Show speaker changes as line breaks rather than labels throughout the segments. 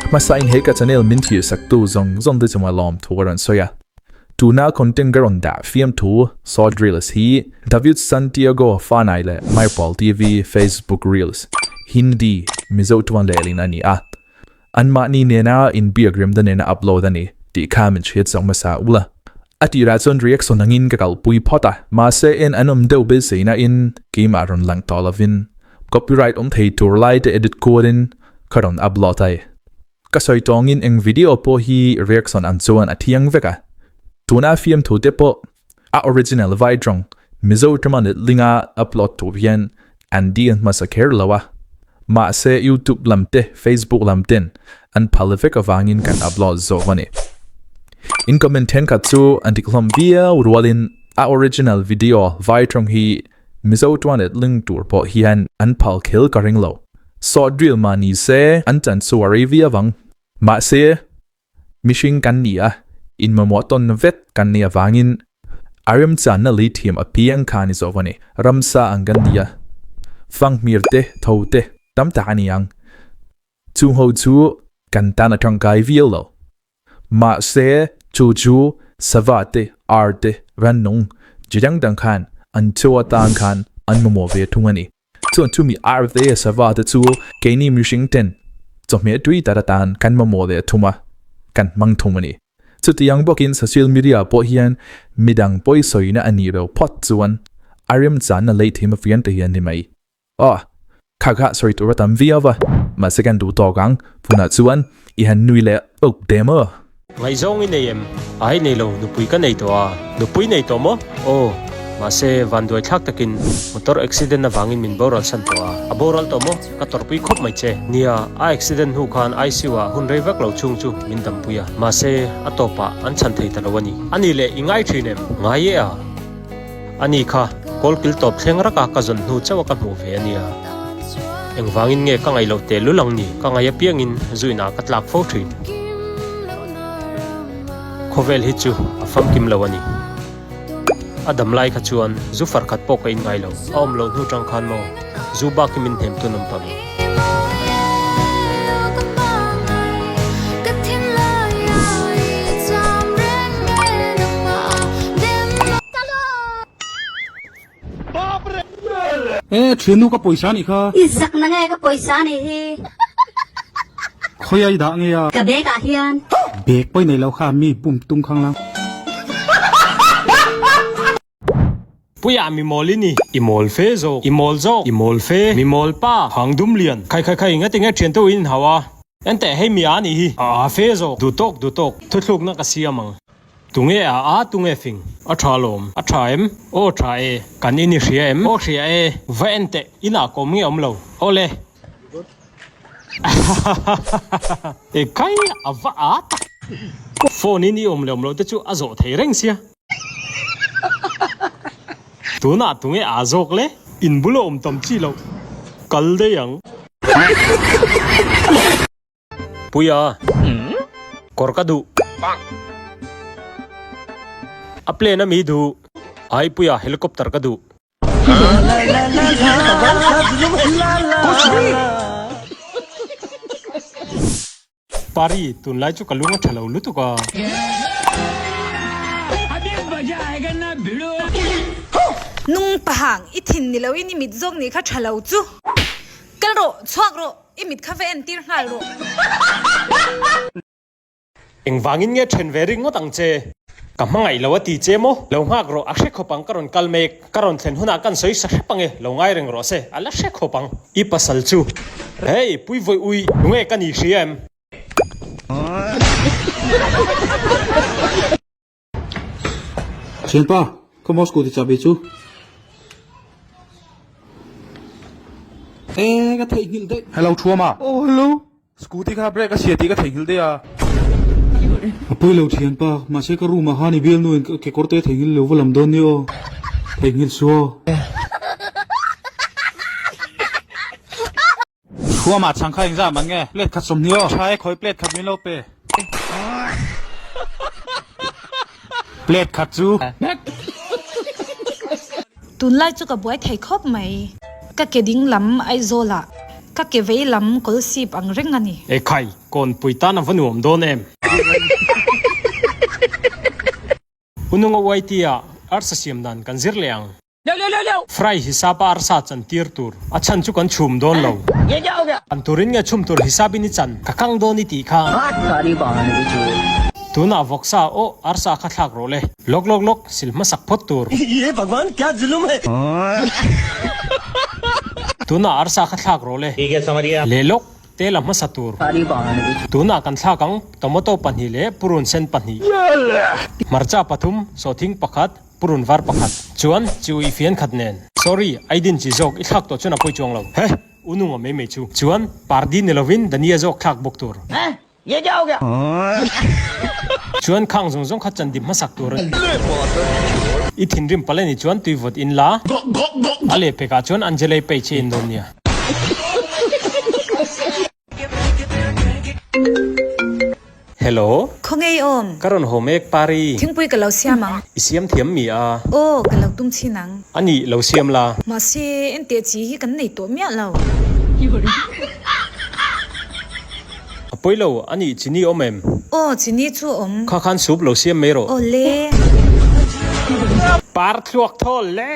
Hmasa in he ka channel min thlir sak tu zawng zawng te chunga lawm thu a rawn sawi a. Tuna content ka rawn dah fiamthu short reels hi David Santiago Fanai leh Maipal TV Facebook Reels, Hindi, Mizo tuan lehlin a ni a. Anmahni nena inbiak remna nena upload a ni tih kha min hriat zawk hmasa ula. A tirah chuan reaction angin ka kalpui phawt a, mahse en an awm deuh beiseina in keimah rawn lang tawh lovin copyright awm thei tur lai te edit kualin ka rawn upload a. Ka sawi tawngin eng video pawh hi reaction ang chuan a thiang vek a, tuna fiamthu te pawh a original vai tawng Mizo tama letlinga upload tur hian an dil hmasa kher lo a, mahse YouTube lam te Facebook lam ten an phal vek avangin kan upload zawk a ni. In comment thenkhat chu an dik hlawm viau rualin a original video vai tawng hi Mizo tuan letling tur pawh hian an phal khel ka ring lo. Sawt ril mah ni se an chan chu a rei viau ang. Mahse, mihring kan ni a, inmamawh tawn vek kan nih avangin a remchanna lei thiam apiang kha a ni zawk a ni. Ramsa ang kan ni a, fanghmir te, tho te tam tak a ni ang. Chung ho chu kan tan a tangkai viau lo. Mahse, chu chu sava te, ar te, rannung chi dang dang khan an chaw atan khan an mamawh ve thung a ni. Chuan chumi ar te, sava te chu keini mihring ten chawhmeh tui tak atan kan mamawh leh thum a, kan hmang thung a ni. Chutiang bawkin social media pawh hian midang pawisawina a nih lo phawt chuan a remchanna lei thim apiang te hi a ni mai. Aw, kha kha sawi tur a tam viau va, mahse kan duh tawk ang, tunah chuan i han nui leh uk dem aw.
Ngaihzawng i nei em? Ai nei lo, nupui ka nei tawh a. Nupui nei tawh maw? Aw, mahse vanduai thlak takin motor accident avangin min boral san tawh a. A boral tawh maw? Ka tawrhpui khawp mai che. Nia, a accident hnu khan ICU ah hun rei vak lo chhung chu min dampui a. Mahse, a tawpah an chhan thei ta lo a ni. A nih leh i ngai thin em? Ngai e a. A ni kha, kawlkil tawp thleng raka ka zawn hnu chauh a ka hmuh ve a nia. Engvangin nge ka ngaih loh teh lul ang ni? Ka ngaih apiangin zuinah ka tlak fo thin. Khawvel hi chu a famkim lo a ni. A dam lai kha chuan zu far khat pawh ka in ngai lo. A awm loh hnu tang khan maw zu bak hi min hnem tun awm tawh lo.
E thiannu ka pawisa nih kha.
I zak na nge ka pawisa nih hi.
Khawi a i dah nge a?
Ka bag ah hian.
Bag pawi nei lo kha mi bum tum khang lang.
Puia mi mawl i ni. I mawl fe zawk. I mawl zawk. I mawl fe. Mi mawl pa. Hang dum lian. Khai khai khai nga tinge thian te in hau a. Enteh hei mi a nih hi. A a fe zawk. Duh tawk duh tawk. Thuthlukna ka siam ang. Tunge a a tunge fing. A tha lawm. A tha em? Aw tha e. Kan in i hria em? Aw hria e. Va enteh. Inah ka awm nge awm lo. Awle. E kai a va a tak. Phone in i awm leh awm loh te chu a zawh thei reng sia. Tunah tunge aa zawk le? In bula awm tam chi loh kal daih ang. Puia, kawr ka duh. A plane a mi duh. Ai Puia, helicopter ka duh. Pari, tunlai chu ka lung a tha lo lutuk a.
Nung pahang, i thin ni loin i mit zawk nih kha tha lo chu. Kal rawh, chhuak rawh, i mit kha va entir nghal rawh.
Engvangin nge then ve ringawt ang che? Ka hmangaih lo a ti che maw? Lo nghak rawh, a hre khawp ang ka rawn kal mek. Ka rawn thlen hunah kan sawi sa hrep ang e, lo ngai reng rawh se, a la hre khawp ang. I pasal chu. Hey, pui vawi ui, tunge ka ni hria em?
Thianpa, ka Moscow ti chah ve chu. E, ka theihnghilh daih.
Hello Thuama.
Oh, hello.
Scooty kha brake a chhia tih ka theihnghilh daih a.
A pawi lo thianpa, mahse ka room ah khan i bialnu in kekawr te theihnghilh lo va lam dawn ni aw. Theihnghilh suh aw.
Thuama chhang kha engzah man nge?
Plate khat 20 aw.
Tha e khawi plate khat min lo pe. Plate khat chu.
Tunlai chu ka buai thei khawp mai. Ka ke ding lam Aizawl ah. Ka ke vei lam kawlsip ang reng a ni.
Ekhai, kawnpui tan a va nuam dawn em? Ununga YT ah arsa siam dan kan zir leh ang. Fry hisap a arsa chan tir tur. A chhan chu kan chhum dawn lo. An turin nge chhum tur hisap in i chan? Ka kang dawn i tih kha. Tunah vawksa aw arsa kha thlak rawh le. Lawk lawk lawk sil hmasak phawt tur. Tunah arsa kha thlak rawh le. Leh lawk. Tel a hmasa tur. Tunah kan thlak ang, tomato pahnih leh purun sen pahnih. Hmarcha pathum, sawhthing pakhat, purun var pakhat. Chuan, chi uih fian khat nen. Sorry, I din chi zawk i thlak tawh chuan a pawi chuang lo. Heh! U nunga mai mai chu. Chuan, pardi ni lovin Dania zawk thlak bawk tur. Chuan khang zawng zawng kha chan dim hmasak tur a ni. I thinrim palh a nih chuan tui vawt in la. A lehpekah chuan Angelei page hi en dawn nia. Hello.
Khawnge i awm?
Ka rawn haw mek Pari.
Thingpui ka lo siam ang.
I siam thiam mi a?
Aw, ka lo tum chhin ang.
A nih, lo siam la.
Mahse, enteh chi hi kan nei tawh miah lo.
A pawi lo, a nih chini awm em?
Aw, chini chu awm.
Kha khan soup lo siam mai rawh.
Aw le.
Par thluak thawl le.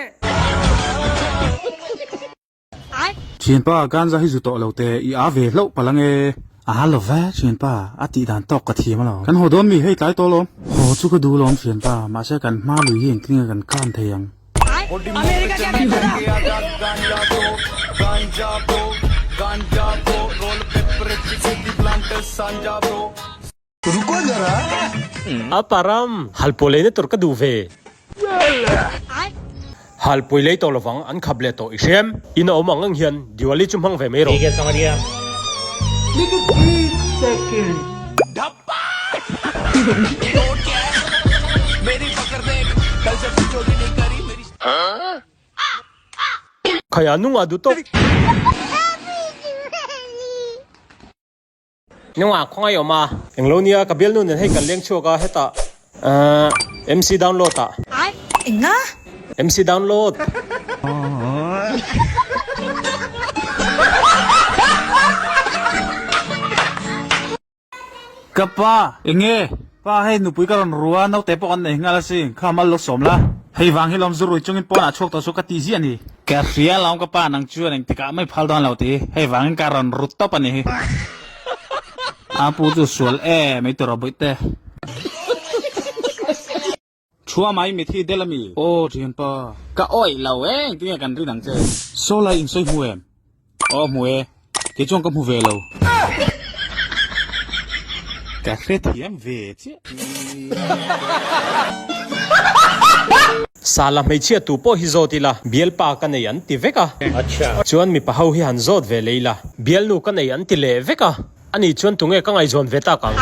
Thianpa, ganja hi zu tawh lo teh, i a ve hlauh palh ange. A lo ve, thianpa, a tih dan tawk ka thiam alawm. Kan haw dawn mi, hei tlai tawh alawm. Haw chu ka duh alawm thianpa, mahse kan hma lui hi engtin nge kan kan thei ang.
A param, halpuah leina tur ka duh ve. Halpui lei tawh lovang an khap leh tawh i hrem. In a awm ang ang hian Diwali chu hmang ve mai rawh. Khaia nunga duh tawk. Nunga khawngaih awm a. Englo nia ka bialnu nen hei kan leng chhuak a hetah ahh MC download ah.
Enga?
MC download.
Ka pa, enge? Pa hei nupui ka rawn ru a, naute pawh kan nei nghal asin, kha mal lo sawm la. Hei vang hi lawm zu rui chungin pawnah chhuak tawh chu ka ti ziah a ni. Ka hria lawm ka pa nang chuan engtikah mai phal dawn lo ti, hei vangin ka rawn ru tawp a ni hi. A pu chu sual e mai tur a bawih te. Thua mai mithi del ami? Aw thianpa. Ka awih lo e, engtinge kan rin ang che? Saw lai in sawi hmu em? Aw hmu e, kei chuan ka hmu ve lo. Ka hrethiam ve chiah.
Sala hmeichhia tu pawh hi zawt ila, bialpa ka nei an ti vek a. Chuan mipa ho hi han zawt ve leh ila, bialnu ka nei an ti leh vek a. Ani chuan tunge ka ngaihzawn ve tak ang?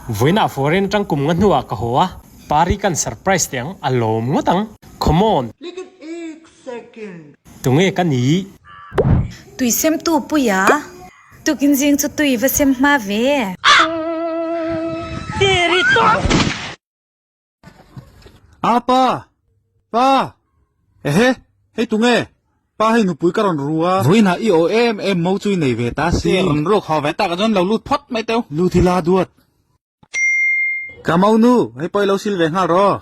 Vawiinah foreign atang kum nga hnuah ka haw a, Pari kan surprise teh ang, a lawm ngawt ang. Come on! Tunge ka ni?
Tui semtu Puia, tukin zing chu tui va sem hma ve.
A pa! Pa! Ehe! Hei tunge? Pa hei nupui ka rawn ru a. Vawiinah i aw em em mo chu i nei ve ta si. Rawn ruak haw ve tak a chuan lo lut phawt mai teu. Lut hi la duat. Ka monu, hei pawh i lo sil ve nghal rawh.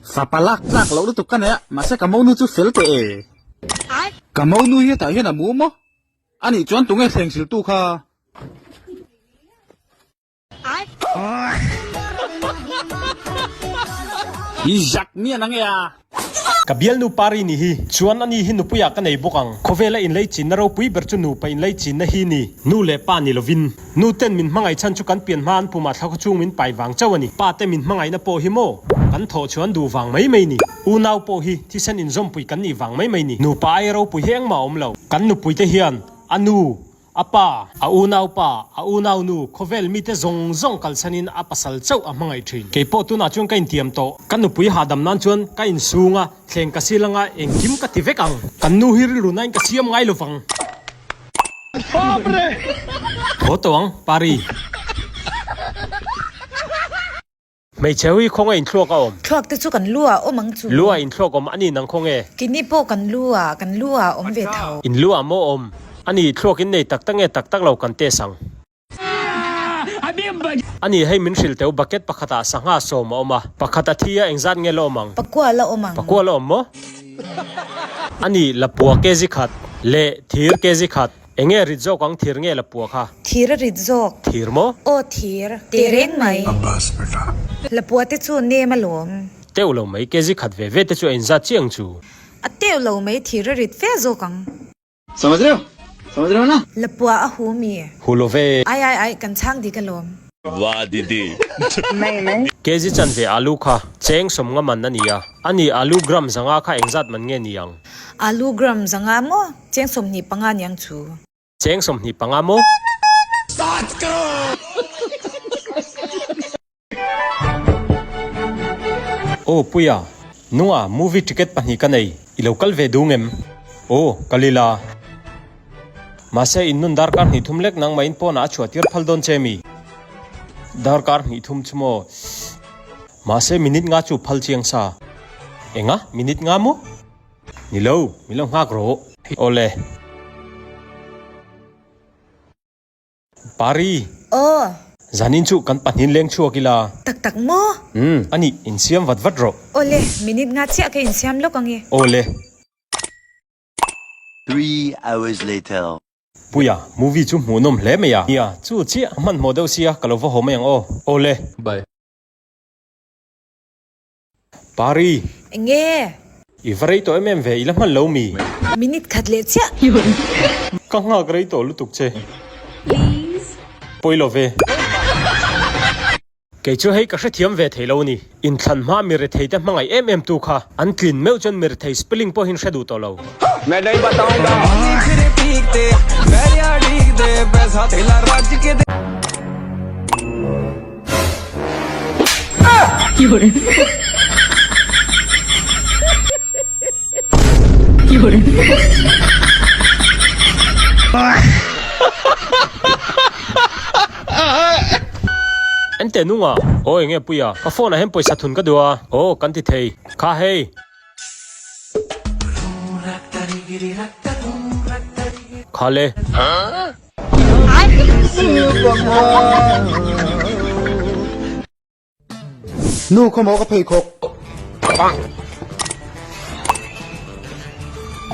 Fapa lak tlak loh lutuk ka nei a, mahse ka monu chu fel teh e. Ka monu hi hetah hian a mu maw? Anih chuan tunge thleng siltu kha? I zak mian ang e a.
Ka bialnu Pari ni hi chuan ani hi nupuiah ka nei bawk ang. Khawvela inlei chinna ropui ber chu nupa inlei chinna hi ni. Nu leh pa ni lovin. Nu ten min hmangaih chhan chu kan pian hma an pumah thla chhung min pai vang chauh a ni. Pa te min hmangaihna pawh hi maw kan thawh chuan duh vang mai mai ni. Unau pawh hi thisen inzawmpui kan nih vang mai mai ni. Nupa ai ropui hi engmah a awm lo. Kan nupuite hian a nu A pa, a unaupa, a unaunu, khawvel mite zawng zawng kalsanin a pasal chauh a hmangaih thin. Kei pawh tunah chuan ka intiam tawh. Ka nupui hahdam nan chuan ka insung a, thleng ka sil anga engkim ka ti vek ang. Kan nu hi rilru nain ka siam ngai lovang. Haw tawh ang, Pari. Hmeichhe hui khawnge inthluak a awm?
Thluak te chu kan lu ah awm ang chu.
Lu ah inthluak awm a ni nang khawnge?
Keini pawh kan lu ah, kan lu ah awm ve tho.
In lu ah maw awm? A ni, thluak in nei tak tak nge tak tak lo kan test ang. A ni, hei min hrilh teu bucket pakhat ah sangha sawm a awm a, pakhat a thi a engzat nge la awm ang?
Pakua la awm ang.
Pakua la awm maw? A ni, lapua kg khat leh thir kg khat. Enge rit zawk ang thir nge la pua kha?
Thir a rit zawk.
Thir maw?
Aw thir. Teh reng mai. La pua te chu nem a lawm.
Teuh lo mai, kg khat ve ve te chu a inzat chiang chu.
A teuh lo mai, thir a rit fe zawk ang. La pua a hu mi.
Hu lo ve.
Ai ai ai, kan chhang dik a lawm.
Kg chanve alu kha cheng sawmnga man a ni a. A ni alu gram zanga kha engzat man nge ni ang?
Alu gram zanga maw? Cheng 25 niang chu.
Cheng 25 maw? Aw Puia, nunga movie ticket pahnih ka nei, i lo kal ve duh ngem? Aw, kal ila. Mahse in nun darkar hnih thum lek nangmah in pawnah a chhuah tir phal dawn che mi? Darkar hnih thum chu maw? Mahse minute nga chu phal chiang sa. Enga? Minute nga maw? Ni lo, min lo nghak rawh. Awle. Pari.
Aw.
Zanin chu kan pahnin leng chhuak ila.
Tak tak maw?
Umm, a nih, insiam vat vat rawh.
Awle, minute nga chiah ka insiam lawk ang e.
Awle.
Three hours later.
Puia, movie chu hmuhnawm hle mai a. Nia, chu chiah, hmanhmawh deuh sia, ka lo va haw mai ang aw. Awle.
Bye.
Pari!
Enge?
I va rei tawh em em ve, i la hman lo mi?
Minute khat leh chiah.
Ka nghak rei tawh lutuk che. Pawi lo ve. Kei chu hei ka hrethiam ve thei lo a ni. Inthlan hma mi rethei te hmangaih em em tu kha an tlin meuh chuan mi rethei spelling pawhin hre duh tawh lo. Ente nunga, aw enge puia, ka phone ah hian pawisa thun ka duh a, aw kan ti thei, kha hei. Kha le.
Nu khaw maw ka pheikhawk.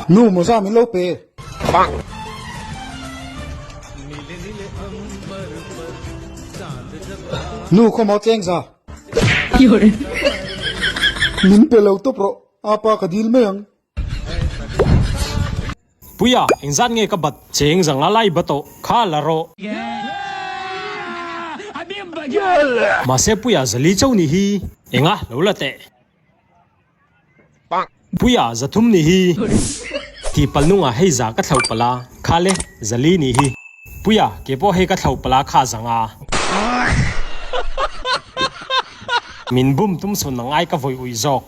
Nu mawza min lo pe. Nu khaw maw chengza. Min pe lo tawp rawh, apa ka dil mai ang.
Puia, engzat nge ka bat cheng zanga lai ba tawh kha la rawh. Mahse Puia zali chauh ni hi enga lo la teh. Puia zathum ni hi tih pal nungah hei za ka thlauh palh a, kha le zali ni hi. Puia, ke pawh hei ka thlauh palh a kha zanga. Min bum tum sun ang ai ka vawi uih zawk.